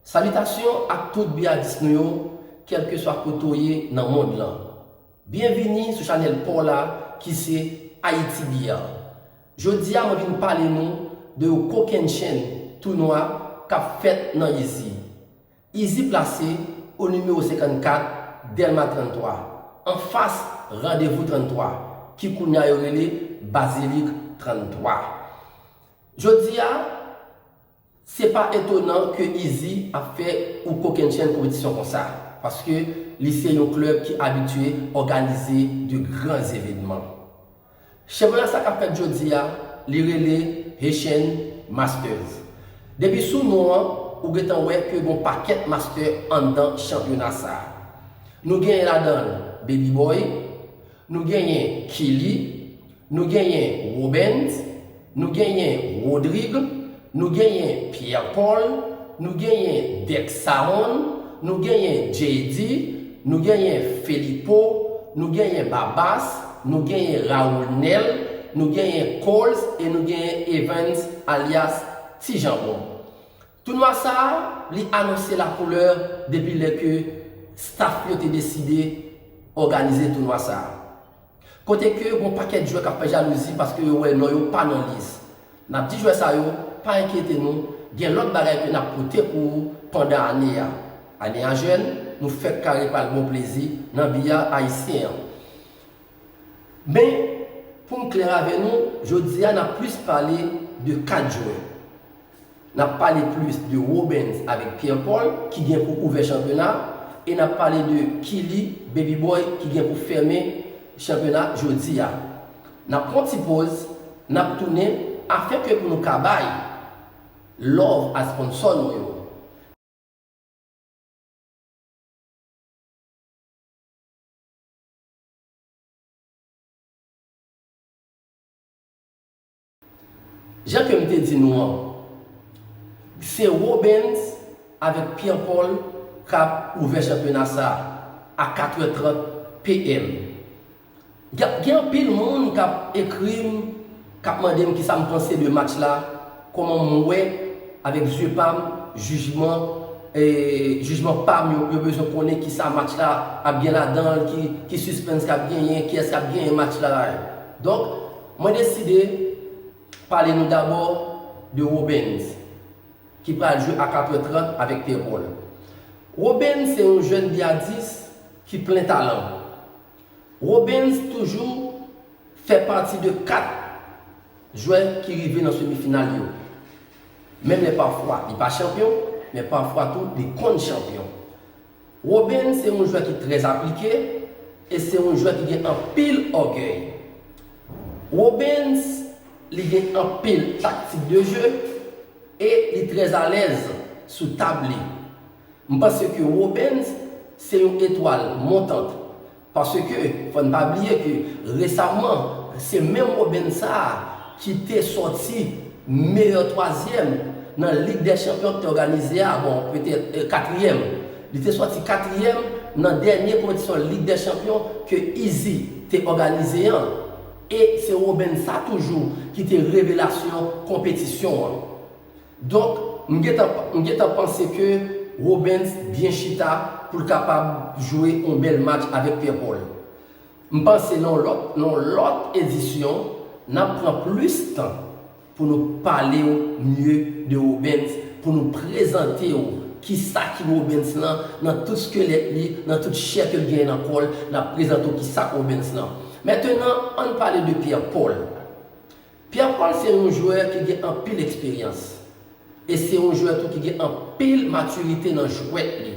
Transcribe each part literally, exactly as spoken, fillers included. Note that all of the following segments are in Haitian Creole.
Salitasyon ak tout biyadis nou yo, kèlkeswa kote w ye nan mond lan. Byenvini sou chanèl pa w la ki se Ayiti Biyard. Jodi a mwen vin pale nou de yon kokennchenn tounwa k ap fèt nan Izi. Izi plase o nimewo senkannkat, Dèlma tranntwa, anfas Randevou tranntwa, ki kounye a yo rele Bazilik tranntwa. Jodi a, se pa etonan ke Izi ap fè yon kokennchenn konpetisyon konsa, paske li se yon klèb ki abitye òganize de gran evenman. Chanpyona sa k ap fèt jodi a, li rele Haitian Masters. Depi sou non an, ou gentan wè ke gon pakèt master anndan chanpyona sa. Nou genyen ladan l Baby Boy, nou genyen Killy, nou genyen Robens, nou genyen Rodrigue, nou genyen Pierre Paul, nou genyen Dexaron, nou genyen J D, nou genyen Felipo, nou genyen Babas, nou genyen Raoul Nel, nou genyen Coles e nou genyen Evans alyas Ti Janbon. Tounwa sa a, li anonse lakoulè depi lè ke staff yo te deside òganize tounwa sa a. Kote ke gon pakèt jwè k ap fè jalouzi paske yo wè non yo pa nan lis. N ap di jwè sa yo, pa enkyete nou, gen lòt bagay ke n ap pote pou ou pandan ane a. Ane a jèn, nou fèk kare pral bon plezi nan biyard ayisyen an. Men, pou m klè avè nou, jodi a n ap plis pale de kat jwè. N ap pale plis de Robens avèk Pierre Paul ki gen pou ouvè chanpyona, e n ap pale de Killy, Baby Boy ki gen pou fèmen chanpyona jodi a. N ap pran ti poz, n ap tounen afenke pou nou ka bay love a sponsò nou yo. Jan ke m te di nou an, se Robens avèk Pierre Paul k ap ouvè chanpyona sa a katrè trant P M. Gen, gen anpil moun k ap ekri m, k ap mande m kisa m panse de match la, kòman m wè avèk zye pa m, jijman, e, jijman pa m yo, yo bezwen konnen kisa match la ap gen ladan l, ki, ki sispens k ap genyen, kiyès k ap genyen match la. Donk, mwen deside pale nou dabò de Robens, ki pral jwe a katrè trant avèk Pierre Paul. Robens se yon jèn biyadis ki plen talan. Robens toujou fè pati de kat jwè ki rive nan semifinal yo. Menm lè pafwa li pa chanpyon, men pafwa tou li konn chanpyon. Robens se yon jwè ki trè aplike e se yon jwè ki gen anpil ògèy. Robens, li gen anpil taktik de jeu e li trè alèz sou tab li. M panse ke Robens se yon etwal montant. Paske, fò n pa bliye ke resaman, se menm Robens sa a ki te sòti meyè twazyèm nan Lig dè Chanpyon ki te òganize a, bon, petèt, e, katriyèm. Li te sòti katriyèm nan dènye konpetisyon Lig dè Chanpyon ke Izi te òganize an. E se Robens sa toujou ki te revelasyon konpetisyon an. Donk, m gentan, m gentan panse ke Robens byen chita pou l kapab jwe yon bèl match avèk Pierre Paul. M panse nan yon lòt, nan yon lòt edisyon, n ap pran plis tan pou nou pale w mye de Robens, pou nou prezante w kisa ki Robens lan, nan tout skelèt li, nan tout chè ke l genyen nan kò l, n ap prezante w kisa k Robens lan. Mentenan, ann pale de Pierre Paul. Pierre Paul se yon jwè ki gen anpil eksperyans. E se yon jwè tou ki gen anpil matirite nan jwèt li.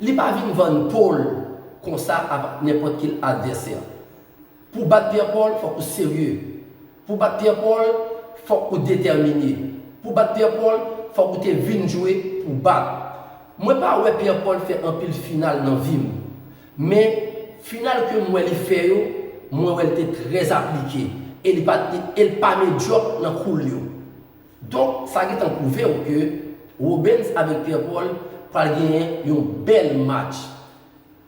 Li pa vin vann po l konsa avèk nenpòt ki advèsè. Pou w bat Pierre Paul, fòk ou serye. Pou w bat Pierre Paul, fòk ou detèmine. Pou w bat Pierre Paul, fòk ou te vin jwe pou w bat. Mwen pa wè Pierre Paul fè anpil final nan vi m. Men, final ke m wè li fè yo, mwen wè l te trè aplike. E li pa, e l pa medyòk nan kou l yo. Donk, sa gentan pwouve w ke Robens avèk Pierre Paul pral genyen yon bèl match.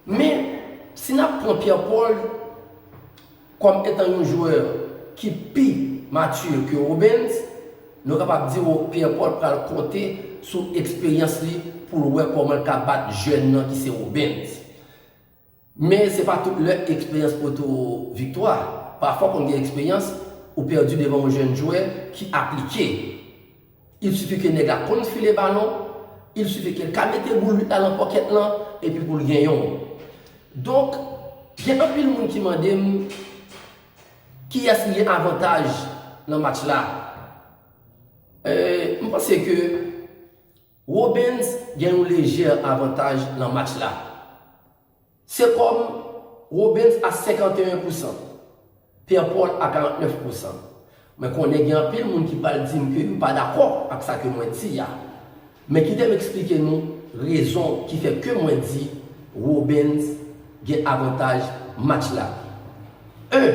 Men, si n ap pran Pierre Paul kòm etan yon jwè ki pi matye ke Robens, nou kapab di w Pierre Paul pral konte sou eksperyans li pou l wè kòman l ka bat jèn nan ki se Robens. Men se pa tout lè eksperyans pote w viktwa. Pafwa w konn gen eksperyans, ou pèdi devan yon jèn jwè ki aplike. Il suffit ke nèg la konn file balon, il suffit ke l ka mete boul uit la nan pòkèt lan, epi pou l genyen w. Donk, gen anpil moun ki mande m kiyès ki gen avantaj nan match la. E, m panse ke Robens gen yon lejè avantaj nan match la. Se kòm Robens a senkanteyen pousan, Pierre Paul a karantnèf pousan. Mwen konnen gen anpil moun ki pral di m ke yo pa dakò ak sa ke mwen di a. Men kite m eksplike nou rezon ki fè ke mwen di Robens gen avantaj match la. En,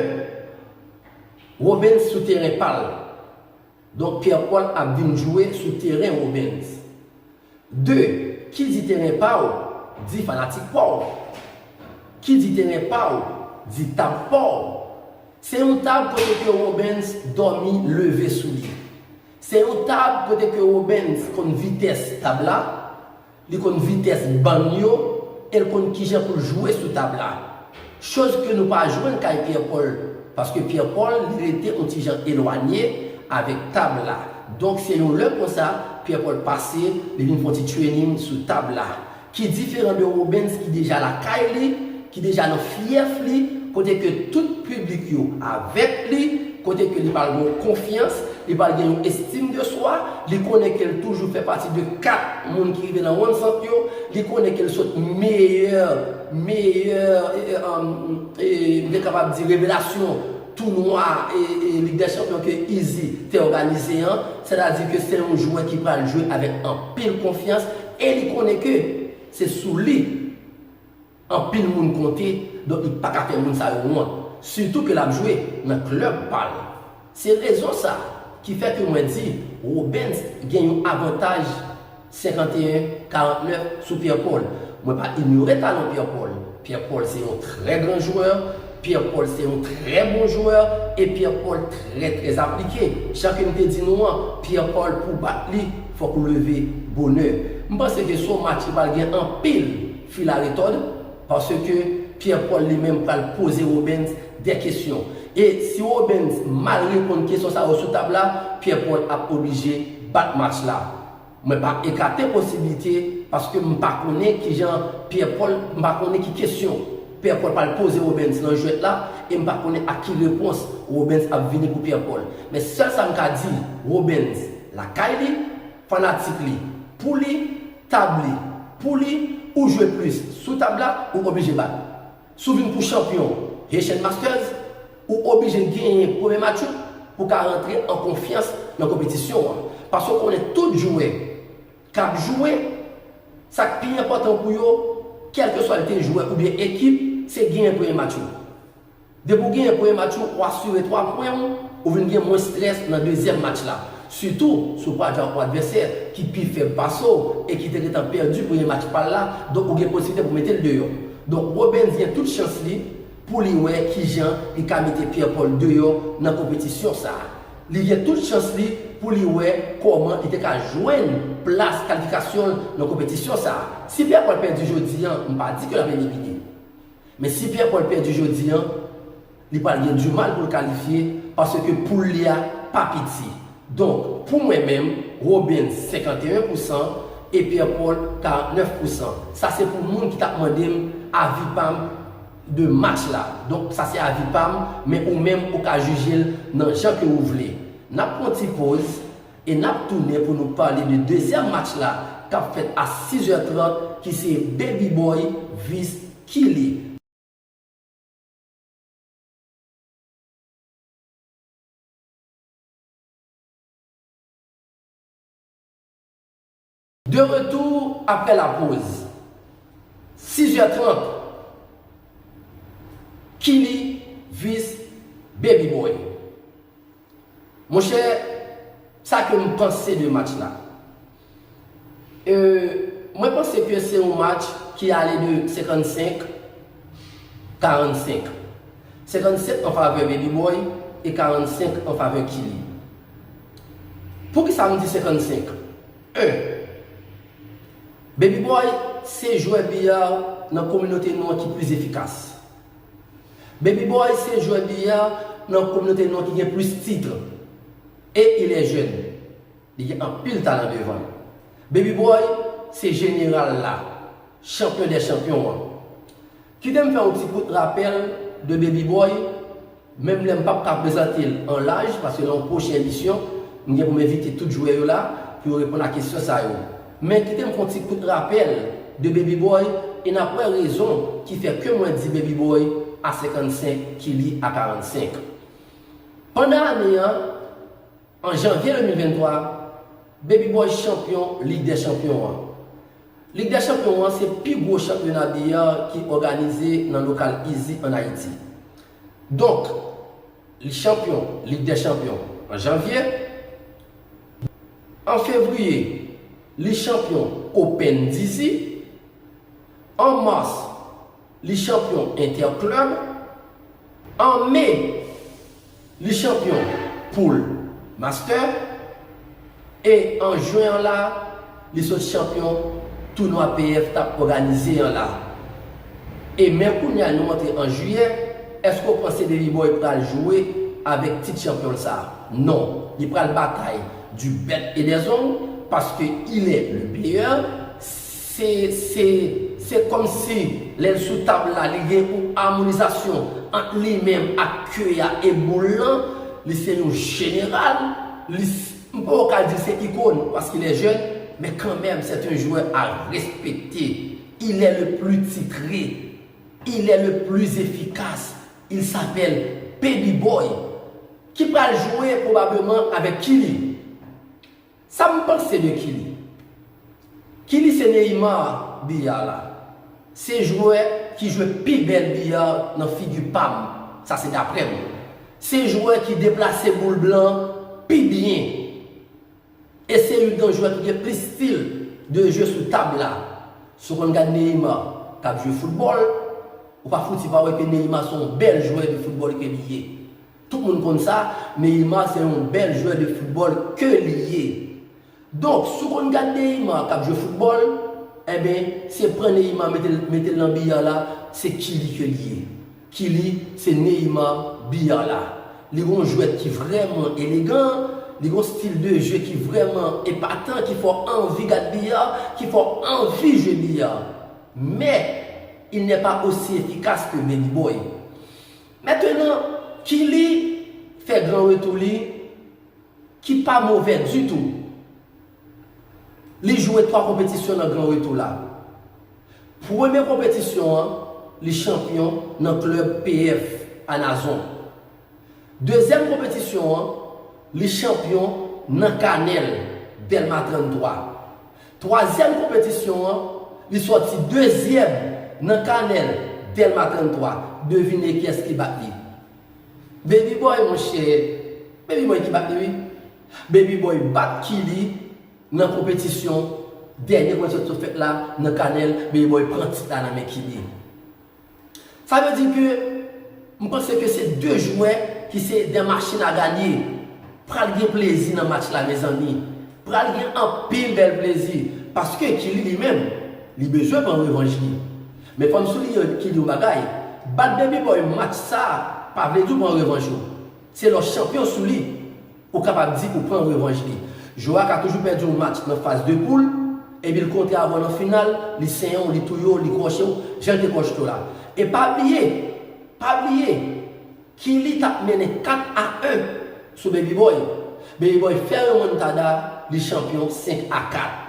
Robens sou teren pa l. Donk, Pierre Paul ap vin jwe sou teren Robens. De, ki di teren pa w, di fanatik pa w. Ki di teren pa w, di tab pa w. Se yon tab kote ke Robens dòmi leve sou li. Se yon tab kote ke Robens konn vitès tab la, li konn vitès bann yo, e l konn kijan pou l jwe sou tab la. Choz ke nou pa jwenn kay Pierre Paul, paske Pierre Paul, li rete yon ti jan elwanye avèk tab la. Donk, se yon lè konsa, Pierre Paul pase, li vin fè yon ti training sou tab la. Ki diferan de Robens ki deja lakay li, ki deja nan fyèf li, kote ke tout piblik yo avèk li, kote ke li pral gen konfyans, li pral gen yon estim de swa, li konnen ke l toujou fè pati de kat moun ki rive nan wonn sant yo, li konnen ke l sot meyè, meyè, e, e, um, e, m te kapab di revelasyon tounwa, e, e, Lig dè Chanpyon ke Easy te òganize an, sètadi ke se yon jwè ki pral jwe avèk anpil konfyans e li konnen ke se sou li anpil moun konte, donk li pa ka fè moun sa yo wont. Sitou ke l ap jwe nan klèb pa l. Se rezon sa ki fè ke mwen di Robens gen yon avantaj senkanteyen karantnèf sou Pierre Paul. Mwen pa inyore talan Pierre Paul. Pierre Paul se yon trè gran jwè, Pierre Paul se yon trè bon jwè, e Pierre Paul trè, trè aplike. Jan ke m te di nou an, Pierre Paul pou w bat li, fòk ou leve bonè. M panse ke se yon match ki pral gen anpil fil a retòd, paske Pierre Paul li menm pral poze Robens de kesyon. E si Robens mal reponn kesyon sa yo sou tab la, Pierre Paul ap oblije bat match la. Mwen pa ekate posiblite, paske m pa konnen kijan Pierre Paul, m pa konnen ki kesyon Pierre Paul pral poze Robens nan jwèt la, e m pa konnen ak ki repons Robens ap vini pou Pierre Paul. Men sèl sa m ka di, Robens lakay li, fanatik li pou li, tab li pou li, ou jwe plis sou tab la, ou oblije bat. Si w vin pou chanpyon Haitian Masters, ou oblije genyen premye match ou pou w ka rantre an konfyans nan konpetisyon an. Paske w konnen tout jwè k ap jwe, sa k pi enpòtan pou yo, kèlkeswa l te jwè oubyen ekip, se genyen premye match ou. Depi w genyen premye match ou, w asire twa pwen ou, ou vin gen mwens strès nan dezyèm match la. Sitou, si w pa jwe ak yon advèsè ki pi fèb pase w e ki te gentan pèdi premye match pa l la, donk ou gen posiblite pou mete l deyò. Donk, Robens gen tout chans li pou li wè kijan li ka mete Pierre Paul deyò nan konpetisyon sa a. Li gen tout chans li pou li wè kòman li te ka jwenn plas kalifikasyon l nan konpetisyon sa a. Si Pierre Paul pèdi jodi an, m pa di ke l ap elimine. Men si Pierre Paul pèdi jodi an, li pral gen dimal pou l kalifye, paske poul li a pa piti. Donk, pou mwen menm, Robens senkanteyen pousan e Pierre Paul karantnèf pousan. Sa se pou moun ki t ap mande m avi pa m de match la. Donk, sa se avi pa m, men ou menm ou ka jije l nan jan ke ou vle. N ap pran ti poz e n ap tounen pou nou pale de dezyèm match la k ap fèt a sizè trant, ki se Baby Boy vis Killy. De retour après la pause. Sizè trant, Killy vis Baby Boy. Monchè, sa ke m panse de match la. E, mwen panse ke se yon match ki ale de senkannsenk karannsenk. Senkannsenk an favè Baby Boy e karannsenk an favè Killy. Poukisa m di senkannsenk? En, Baby Boy se jwè biya nan kominote nou an ki plis efikas. Baby Boy se jwè biya nan kominote nou an ki gen plis tit. E il est jeune. Li gen anpil talan devan l. Baby Boy se jeneral la, champion des champions an. Kite m fè yon ti kout rapèl de Baby Boy, menm lè m p ap ka prezante l an laj, paske nan yon pwochen emisyon, m gen pou m envite tout jwè yo la pou yo reponn a kesyon sa yo. Men kite m fè yon ti kout rapèl de Baby Boy, e n ap wè rezon ki fè ke mwen di Baby Boy a senkannsenk, Killy a karannsenk. Pandan ane an, an janvye de mil venntwa, Baby Boy chanpyon Lig dè Chanpyon an. Lig dè Chanpyon an se pi gwo chanpyona biya ki òganize nan lokal Easy ann Ayiti. Donk, li chanpyon Lig dè Chanpyon an janvye. An fevriye, li chanpyon Open Dizzy. An mas, li chanpyon Interclub. An me, li chanpyon poul Master. E an jen an la, li sot chanpyon tounwa P F t ap òganize an la. E men kounye a nou antre an jiyè, èske w panse Baby Boy pral jwe avèk tit chanpyon l sa? Non, li pral batay du bec et des ongles, paske il est le meilleur. Se, se, se kòmsi lè l sou tab la, li gen yon amonizasyon ant li menm ak ke a e boul lan. Li se yon jeneral. Li, s- m poko ka di se ikòn, paske il est jeune, men kanmenm, c'est un joueur à respecter. Il est le plus titré. Il est le plus efficace. Il s'appelle Baby Boy, ki pral jwe pwobableman avèk Killy. Sa m panse de Killy? Killy se Neymar biya la. Se jwè ki jwe pi bèl biya nan figi pa m. Sa se daprè m. Se jwè ki deplase boul blan pi byen. E se youn nan jwè ki gen plis stil de jeu sou tab la. Si w konn gad Neymar k ap jwe foutbòl, ou pa fouti pa wè ke Neymar se yon bèl jwè de foutbòl ke li ye. Tout moun konn sa, Neymar se yon bèl jwè de foutbòl ke li ye. Donk, si w konn gad Neymar k ap jwe foutbòl, enben, se pran Neymar mete l, mete l nan biya la, se Killy ke li ye. Killy, se Neymar biya la. Li gon jwèt ki vrèman elegan, li gon stil de jeu ki vrèman epatan, ki fè w anvi gad biya, ki fè w anvi jwe biya. Men, il n'est pas aussi efficace que Baby Boy. Mentenan, Killy fè gran retou li, ki pa movè ditou. Li jwe twa konpetisyon nan gran retou la. Premye konpetisyon an, li chanpyon nan klèb P F a Nazon. Dezyèm konpetisyon an, li chanpyon nan Kanèl, Dèlma tranntwa. Twazyèm konpetisyon an, li sòti dezyèm nan Kanèl, Dèlma tranntwa. Devine kiyès ki bat li? Baby Boy, monchè. Baby Boy ki bat li, wi. Baby Boy bat Killy nan konpetisyon, dènye konpetisyon ki sot fèt la, nan Kanèl, Baby Boy pran tit la nan men Killy. Sa vle di ke m panse ke se de jwè ki se des machines à gagner. Pral gen plezi nan match la, mezanmi. Pral gen anpil bèl plezi. Paske Killy li menm, li bezwen pran revanj li. Men fò m souliye Killy yon bagay. Bat Baby Boy match sa, pa vle di w pran revanj ou. Se lè w chanpyon sou li, ou kapab di ou pran revanj li. Jwè a ka toujou pèdi yon match nan faz de poul, epi l kontre avè w nan final, li senyen w, li touye w, li kwoche w, jan l te kwoche w la. E pa bliye, pa bliye, Killy t ap mennen kat a en sou Baby Boy. Baby Boy fè remontada, li chanpyon senk a kat.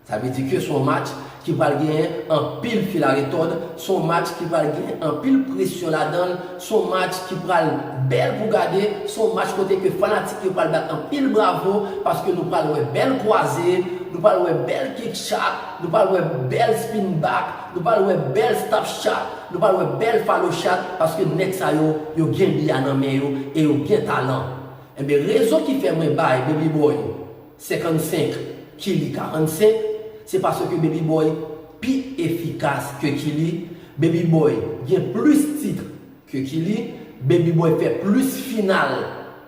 Sa vle di ke se yon match ki pral gen anpil fil a retòd, se yon match ki pral gen anpil presyon ladan l, se yon match ki pral bèl pou gade, se yon match kote ke fanatik yo pral bat anpil bravo, paske nou pral wè bèl kwaze, nou pral wè bèl kick shot, nou pral wè bèl spin back, nou pral wè bèl stop shot, nou pral wè bèl follow shot, paske nèg sa yo, yo gen biya nan men yo e yo gen talan. Enben, rezon ki fè mwen bay Baby Boy senkannsenk, Killy karannsenk, se paske Baby Boy pi efikas ke Killy. Baby Boy gen plis tit ke Killy. Baby Boy fè plis final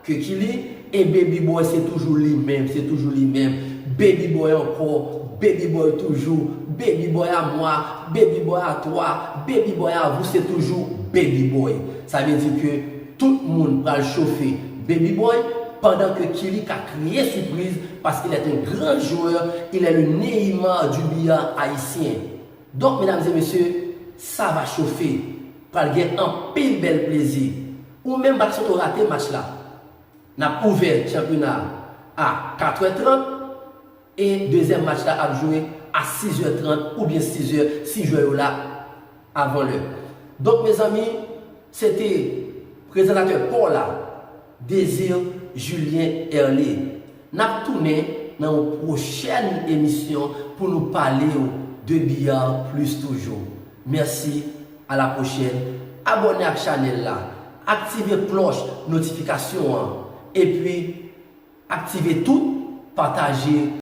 ke Killy. E Baby Boy se toujou li menm, se toujou li menm. Baby Boy ankò, Baby Boy toujou, Baby boy à moi, baby boy à toi, baby boy à vous, c'est toujours baby boy. Sa vle di ke tout moun pral chofe baby boy, pandan ke Killy ka kreye sipriz, paske il est un grand joueur, il est le Neymar du billard haïtien. Donk, medam e mesye, sa va chofe. Pral gen anpil bèl plezi. Ou menm pa t sot rate match la. N ap ouvè chanpyona a katrè trant e dezyèm match la ap jwe a sizè trant oubyen sizè si jwè yo la avan lè. Donk, mezanmi, se te prezantatè pa w la, Désir Julien Herlé. N ap tounen nan yon pwochèn emisyon pou nou pale w de biyar plis toujou. Mèsi, a la pwochèn. Abòne ak chanèl la, aktive klòch notifikasyon an, epi aktive tout, pataje